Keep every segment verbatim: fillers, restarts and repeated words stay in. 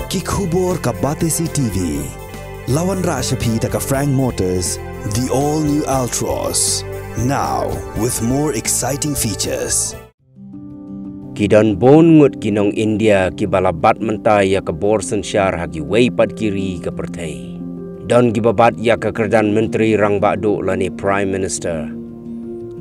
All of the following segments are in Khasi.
Ki khubor ka Batesi T V. La wanrah sha phi da ka Frank Motors, the all new Altroz. Now with more exciting features. Ki don bun ngut ki nong India kiba la bat mynta ïa ka bor synshar ha kiwei pat ki ri ka pyrthei. Don kiba bat ïa ka kyrdan Myntri Rangbah Duh lane Prime Minister.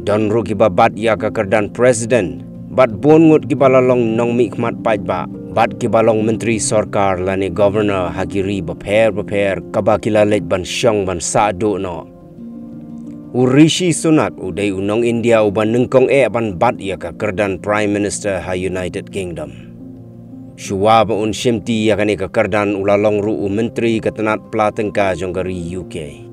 Don ruh kiba bat ïa ka kyrdan President, bad bun ngut kiba la long nongmihkhmat paidbah, bad kiba long Myntri Sorkar lane Governor ha ki ri bapher bapher kaba ki la leit ban shong ban sah duh noh. U Rishi Sunak u dei u nong India uba nyngkong eh ban bat ïa ka kyrdan Prime Minister ha United Kingdom. Shuwa ba un shimti ïa kane ka kyrdan u la long ruh u Myntri ka tnat pla tyngka jong ka ri U K.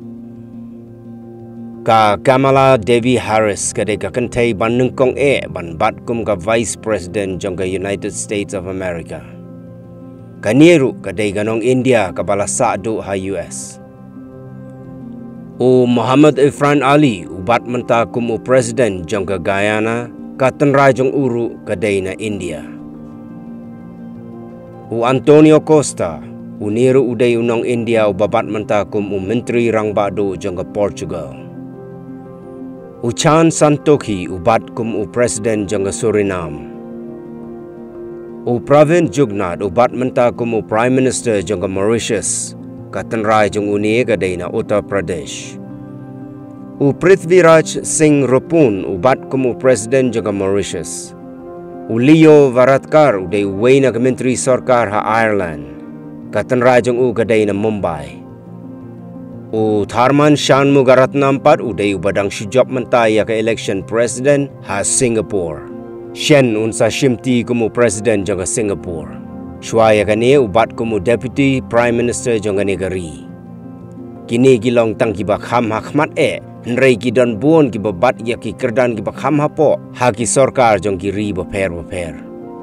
Ka Kamala Devi Harris ka dei ka kynthei ba nyngkong eh ban bat kum ka Vice President jong ka United States of America. Kane ruh ka dei ka nong India kaba la sah duh ha U S. U Muhammad Irfan Ali u bat mynta kum u President jong ka Guyana, ka tynrai jong u ruh ka dei na India. U Antonio Costa, une ruh u dei u nong India uba bat mynta kum u Myntri Rangbah Duh jong ka Portugal. U Chan Santokhi u bat kum u President jong ka Suriname. U Pravind Jugnauth u bat mynta kum u Prime Minister jong ka Mauritius, ka tynrai jong une ka dei na Uttar Pradesh. U Prithviraj Singh Rupun u bat kum u President jong ka Mauritius. U Leo Varadkar u dei uwei na ka Myntri Sorkar ha Ireland, ka tynrai jong u ka dei na Mumbai. U Tharman Shanmugaratnam pat u dei uba dang shu jop mynta ïa ka election President ha Singapore. Shen un sa shimti kum u President jong ka Singapore. Shuwa ïa kane u bat kum u Deputy Prime Minister jong kane ka ri. Kine ki long tang kiba kham ha khmat eh, hynrei ki don bun kiba bat ïa ki kyrdan kiba kham hapoh ha ki sorkar jong ki ri bapher bapher.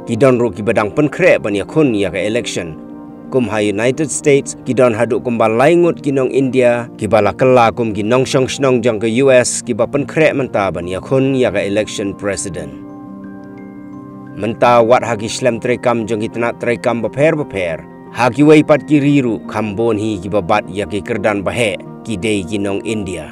Ki don ruh kiba dang pynkhreh ban ïakhun ïa ka election. Kum ha United States, ki don haduh kumba lai ngut ki nong India kiba la kylla kum ki nongshong shnong jong ka U S kiba pynkhreh mynta ban ïakhun ïa ka election President. Mynta wat ha ki shlem treikam jong ki tnat treikam bapher bapher, ha kiwei pat ki ri ruh kham bun hi kiba bat ïa ki kyrdan baheh ki dei ki nong India.